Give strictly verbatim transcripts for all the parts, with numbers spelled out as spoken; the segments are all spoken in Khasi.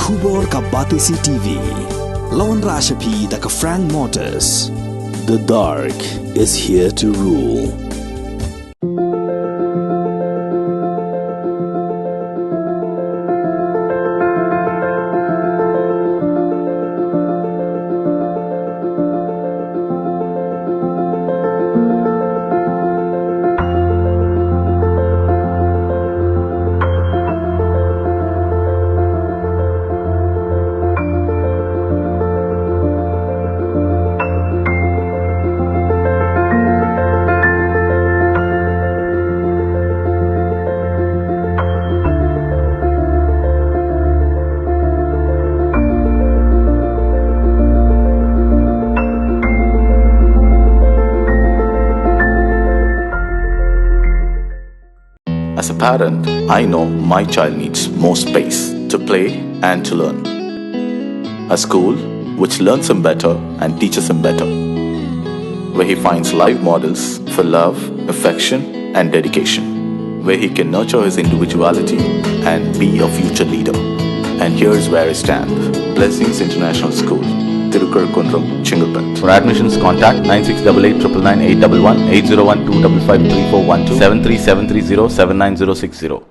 Khubor ka Batesi T V. La wanrah sha phi da ka Frank Motors. The dark is here to rule. As a parent, I know my child needs more space to play and to learn. A school which learns him better and teaches him better, where he finds live models for love, affection, and dedication, where he can nurture his individuality and be a future leader. And here's where I stand. Blessings International School, Tirukarakunnam, Chengalpet. For admissions, contact nine six double eight triple nine eight double one, eight zero one two double five three four one two, seven three seven three zero seven nine zero six zero.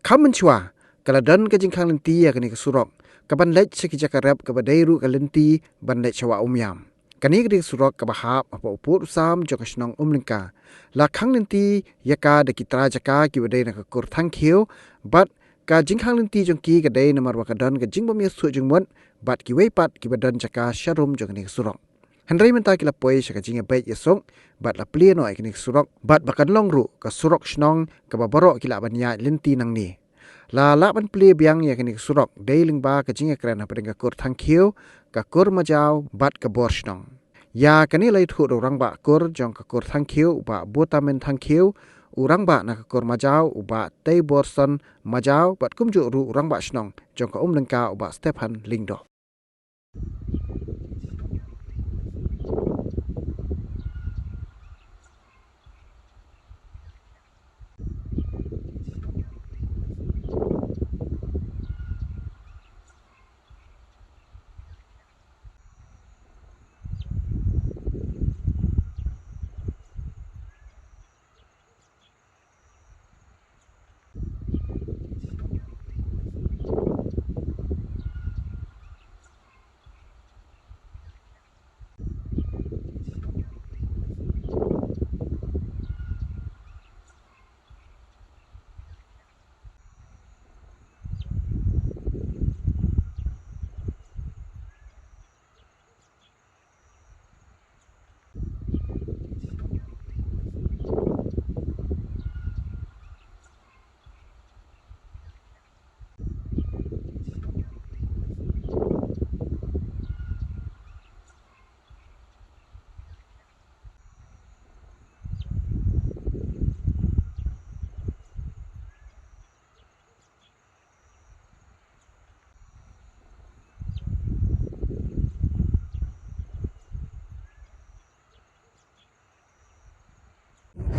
Kham mynshuwa, ka la don ka jingkhang lynti ïa kane ka surok, ka ban leit sha ki jaka rep kaba dei ruh ka lynti ban leit sha Wah Umiam. Kane ka dei ka surok kaba hap hapoh u pud u sam jong ka shnong Umlyngka. La khang lynti ïa ka da ki trai jaka kiba dei na ka kur Thangkhiew, bad ka jingkhang lynti jong ki ka dei namar ba ka don ka jingbym ïasuk jingmut bad kiwei pat kiba don jaka sharum jong kane ka surok. Hynrei mynta ki la poi sha ka jingïabeit ïasuk bad la plie noh ïa kane ka surok, bad ba kan long ruh ka surok shnong kaba baroh ki lah ban ïaid lynti nangne. La lah ban plie biang ïa kane ka surok dei lyngba ka jingïakren hapdeng ka kur Thangkhiew, ka kur Majaw bad ka bor shnong. Ïa kane la ïathuh da u rangbah kur jong ka kur Thangkhiew, u Bah Botamin Thangkhiew, u rangbah na ka kur Majaw, u Bah Teiborson Majaw, bad kumjuh ruh u rangbah shnong jong ka Umlyngka, u Bah Stephan Lyngdoh.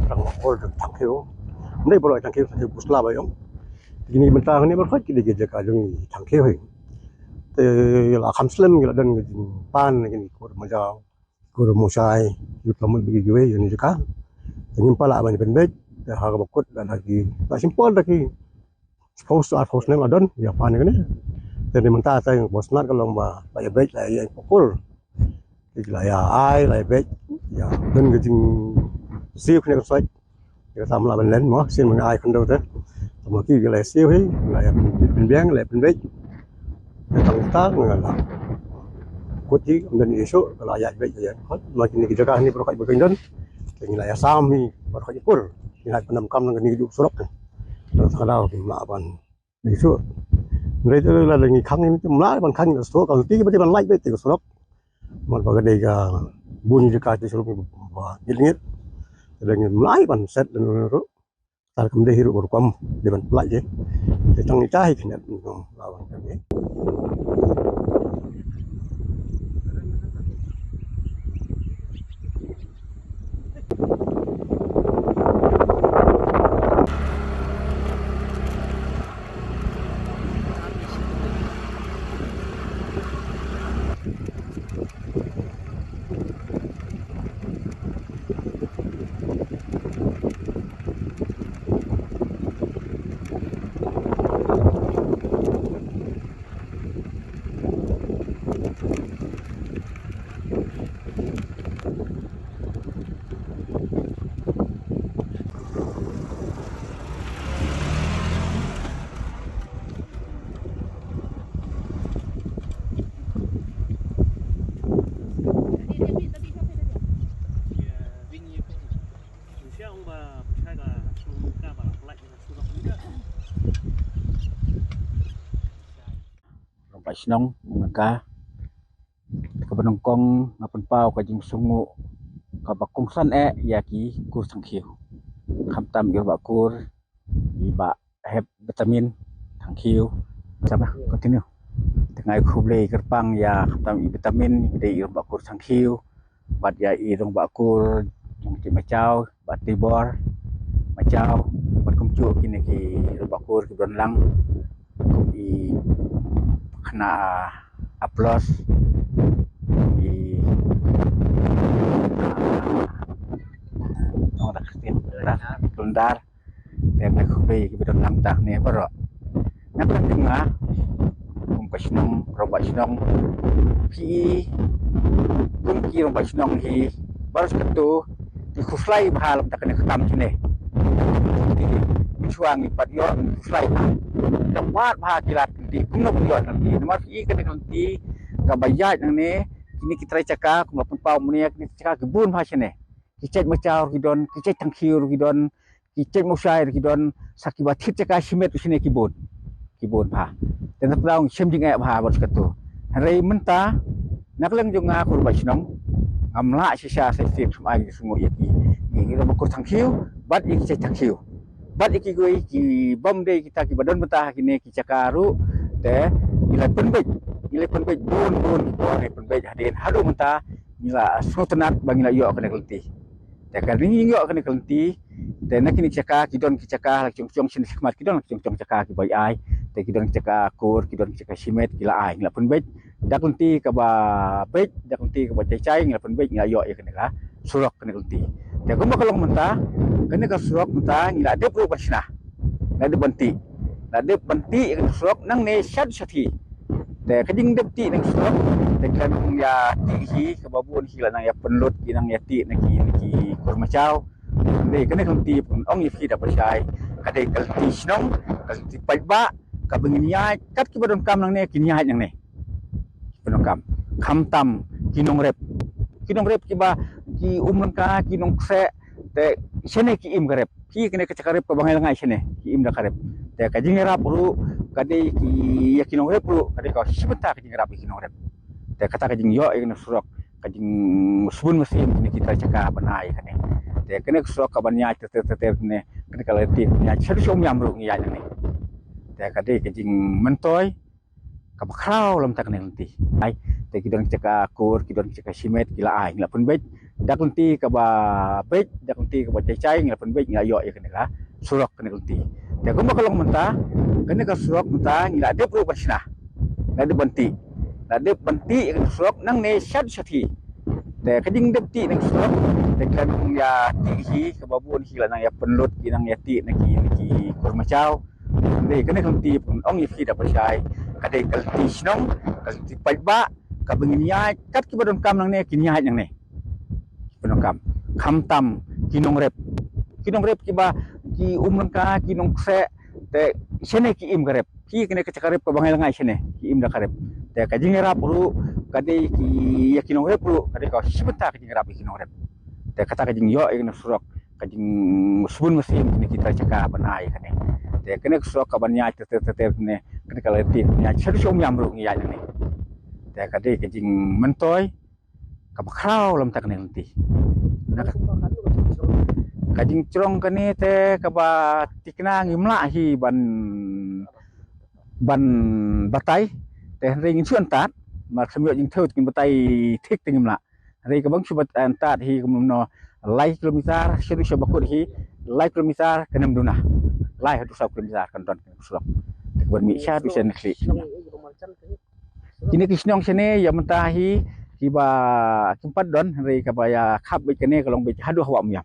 Tang ol Thangkhiew. Ndai baroh Thangkhiew, Thangkhiew Pusla ba ïong. Kine mynta kine baroh kine ki jaka jong Thangkhiew hi. Te la kham slem ki la don ki jingpan kine kur Majaw, kur Mushai, ki la mut bagi kiwei ïa kine jaka. Te ngim pat lah ban pynbeit, te ha kaba kut da ki, la simple da ki. Phaw ar phaw snem la don ïa pan kane. Te ni mynta te ba snat ka long ba la ïa beit la ïa pukul. Ki la ïa ai la ïa beit ïa don ka jingsiew kane ka sait. Ïa tam la ban len mo sien ma nga ai khyndew te. Tang ma ki la ïa siew hi la ïa pynbiang la ïa pynbeit. Ïa tang ta nga la kut hi don ïa shu la ïa beit ïa khot ma kine ki jaka ni baroh ba don. Te ngi la ïa sam hi baroh kur. Ngi la pyndonkam nang kane ka juk surok. Tang ta la ban Ïa shu. Hynrei te la dang ngi khang ngi te mlai ban khang ngi shu ka ti ba dei ban lait beit te ka surok. Mar ba ka dei ka bun jaka te surok ba ngit ngit. Te dang ngi mlai ban set dang ngi ruh. Tar kam dei hi ruh ba rukom dei ban lait je. Te tang ngi ta hi khnat ngi la ban khang ngi. Rangbah shnong, nga ka, kaba nyngkong nga pynpaw ka jingsngew kaba kongsan eh ïa ki kur Thangkhiew. Khamtam ïa ba kur, ïa ba hep vitamin Thangkhiew. Sama, continue. Te nga ai khublei kyrpang ïa khamtam ïa vitamin, ïa ba kur Thangkhiew. Bad ïa i rangbah kur jong ki Machaw, bad Tibor, Machaw, bad kumjuh kine ki rangbah kur ki don lang. Kum i khana Aplos, i, ah, Christian, Lundar. Te nga khublei ki ba don lang tang ne baroh. Nga kren jong nga kum ka shnong, rangbah shnong. Phi kum ki rangbah shnong hi baroh kato ki khuslai bha lam ta kane ka kam kine. Ki shuwa ngi pat ïoh ngi khuslai bha. Te wat bha ki lad ki kumno ki ïoh ki. Namar phi kane ka lynti kaba ïaid nangne, kine ki trai jaka kum la pynpaw mynne, kine ki jaka ki bun bha shane. Ki jait Machaw ki don, ki jait Thangkhiew ki don, ki jait Mawshai ki don, sa kiba thied jaka shimet u shane ki bun. Ki bun bha. Te na pdeng shem jingeh bha bad kato. Hynrei mynta na ka liang jong nga kum rangbah shnong, ngam lah shisha sa shisien shu ai jingsngew ïa ki, ïa ki rangbah kur Thangkhiew bad ïa ki jait Thangkhiew. Bad ïa kiwei ki bym dei kita kiba don mynta ha kine ki jaka ruh, te ngi la pynbeit, ngi la pynbeit bun bun ki por, ngi pynbeit hadien haduh mynta ngi la sngewtynnat ba ngi la ïoh kane ka lynti. Te ka ring ïoh kane ka lynti, te na kine ki jaka ki don ki jaka la ki jong jong shin khmat, ki don la ki jong jong jaka kiba ai, te ki don ki jaka kur, ki don ki jaka shimet, ki la ai, ngi la pynbeit da ka lynti kaba beit, da ka lynti kaba jai jai, ngi la pynbeit, ngi la ïoh ïa kane ka surok kane ka lynti. Te kumba ka long mynta, kane ka surok mynta ngi la dep ruh ban shna, la dep ban tih, la dep ban tih ïa kane ka surok nangne shad shad hi. Te ka jingdep tih na ka surok, te ka nang ïa tih hi, kaba bun hi la nang ïa pynlut, ki nang ïa tih na ki, na ki kur Machaw. Te kane ka lynti pynong ïa phi da pyrshah, ka dei ka lynti shnong, ka lynti paidbah, kaba ngin ïaid, kat kiba donkam nangne kin ïaid nangne. Kiba donkam. Khamtam ki nongrep, ki nongrep kiba ki um lyngka, ki nongkhreh, te shane ki im ka rep. Ki kane ka jaka rep kaba ngai la ngai shane ki im da ka rep. Te ka jingïarap ruh ka dei ki, ïa ki nongrep ruh ka dei ka shibynta ka jingïarap ïa ki nongrep. Te kata ka jingïoh ïa kane ka surok, ka jingsbun mynsiem kine ki trai jaka ban ai ïa kane. Te kane ka surok kaban ïaid ter ter ter ter kane, kane ka lynti ïaid shaduh sha Umïam ruh ngi ïaid kane. Te ka dei ka jingmyntoi kaba khraw lam ta kane ka lynti. Ai, te ki don ki jaka kur, ki don ki jaka shimet, ki la ai, ngi la pynbeit da ka lynti kaba beit, da ka lynti kaba jai jai, ngi la pynbeit, ngi la ïoh ïa kane ka surok kane ka lynti. Te kumba ka long mynta, kane ka surok mynta ngi la dep ruh ban shna, la dep ban tih, la dep ban tih ïa kane ka surok nangne shad shad hi. Te ka jingdep tih na ka surok, te ka nang ïa tih hi, kaba bun hi la nang ïa pynlut, ki nang ïa tih na ki, na ki kur Machaw. Te kane ka lynti pynong ïa phi da pyrshah, ka dei ka lynti shnong, ka lynti paidbah, kaba ngin ïaid, kat kiba donkam nangne kin ïaid nangne. Kiba donkam. Khamtam ki nongrep, ki nongrep kiba ki um lyngka, ki nongkhreh, te shane ki im ka rep. Ki kane ka jaka rep kaba ngai la ngai shane ki im da ka rep. Te ka jingïarap ruh ka dei ki, ïa ki nongrep ruh ka dei ka shibynta ka jingïarap ïa ki nongrep. Te kata ka jingïoh ïa kane ka surok, ka jingsbun mynsiem kine ki trai jaka ban ai ïa kane. Te kane ka surok kaban ïaid ter ter ter ter kane, kane ka lynti ïaid shaduh sha Umïam ruh ngi ïaid kane. Te ka dei ka jingmyntoi kaba khraw lam ta kane ka lynti. Na ka, ka jingjrong kane te kaba thikna ngim lah hi ban, ban batai. Te hynrei ngin shu antad, mar kham ïoh jingthew te ngin batai thik te ngim lah. Hynrei kaba ngin shu bat-, antad hi kumno, lai kilometer, shaduh sha ba kut hi lai kilometer, kane ym duna. Lai haduh saw kilometer kan don kane ka surok. Te kaba mih shaduh sha ne khlieh. Kine ki shnong shane ïa mynta hi kiba kim pat don, hynrei kaba ïa khap beit kane ka long beit haduh ha Wah Umïam.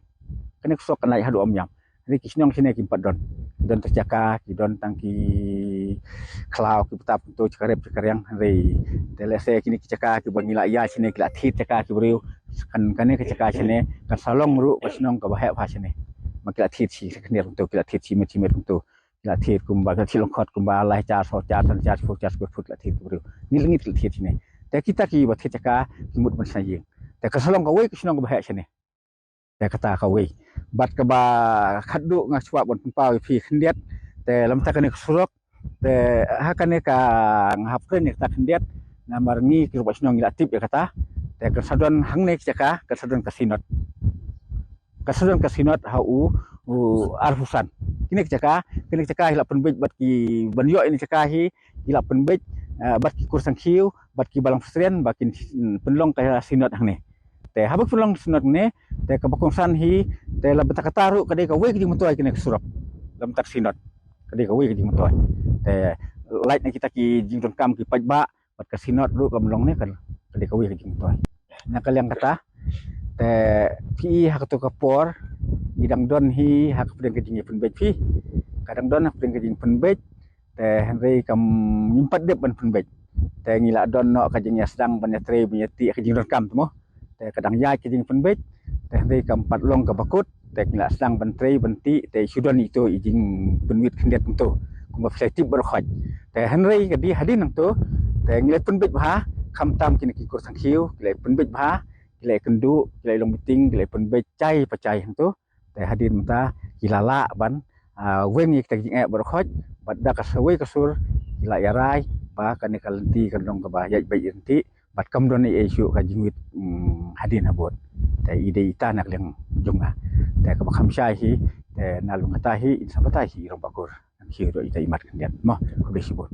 Kane ka surok kan lait haduh Wah Umïam. Hynrei ki shnong shane kim pat don. Don tang jaka ki don tang ki khlaw ki btap kumto, jaka rep jaka riang, hynrei te lehse kine ki jaka kiba ngi la ïa shane ki la thied jaka ki briew. Kan kane ka jaka shane kan sa long ruh ka shnong kaba heh bha shane. Ma ki la thied shi khyndiat kumto, ki la thied shi met shi met kumto, ki la thied kumba, ki la thied lyngkhot kumba lai hajar, saw hajar, san hajar, shiphew hajar square foot ki la thied ki briew. Ngi la ngi ki la thied shane. Te kita kiba thied jaka ki mut ban shna ïing. Te kan sa long kawei ka shnong kaba heh shane. Te kata kawei. Bad kaba khatduh nga shu kwah ban pynpaw ïa phi khyndiat. Te lem ta kane ka surok, te ha kane ka, nga hap kren ïa kata khyndiat. Namar ngi ki ruh ba shnong ngi la tip ïa kata. Te kan sa don hangne ka jaka, kan sa don ka synod. Kan sa don ka synod ha u, u arphew san. Kine ka jaka, kine ka jaka hi la pynbeit bad ki ban ïoh ïa kane ka jaka hi, hi la pynbeit, eh, bad ki kur sangkhiew, bad ki balang pyrshah, ba kin, mm, pynlong ka synod hangne. Te haba pynlong synod hangne, te kaba kongsan hi, te la bynta kata ruh ka dei kawei ka jingmyntoi kane ka surok. La bynta ka synod, ka dei kawei ka jingmyntoi. Te lait na kita ki jingdonkam ki paidbah, bad ka synod ruh ka pynlong ne ka, ka dei kawei ka jingmyntoi. Na ka liang kata, te phi ha kato ka por, i dang don hi ha ka pdeng ka jingpynbeit phi. Ka dang don ha ka pdeng ka jingpynbeit, te hynrei kam ngim pat dep ban pynbeit. Te ngi la don noh ka jingïasdang ban ïatrei ban ïatih ka jingdonkam te mo. Te ka dang ïaid ka jingpynbeit, te hynrei kam pat long kaba kut, te ngi la sdang ban trei ban tih, te shu don ito i jingpynwit khyndiat kumto. Kumba phi la tip baroh khoit. Te hynrei ka dei hadien nangto, te ngi la pynbeit bha, khamtam kine ki kur sangkhiew, ki la pynbeit bha, ki la kynduh, ki la long meeting, ki la pynbeit jai pa jai hangto. Te hadien mynta ki la lah ban, ah, weng ïa kita ki jingeh baroh khoit, bad da ka sawei ka sur ki la ïa rai ba kane ka lynti kan long kaba ïaid beit ïaid lynti, bad kam don ei ei shuh ka jingwit, mm, hadien habud. Te i dei ita na ka liang jong nga. Te kaba kham shai hi, te na lung kata hi, in sa batai hi rong bakur. Hi ruh ita i mat khyndiat. Mo, khublei shibun.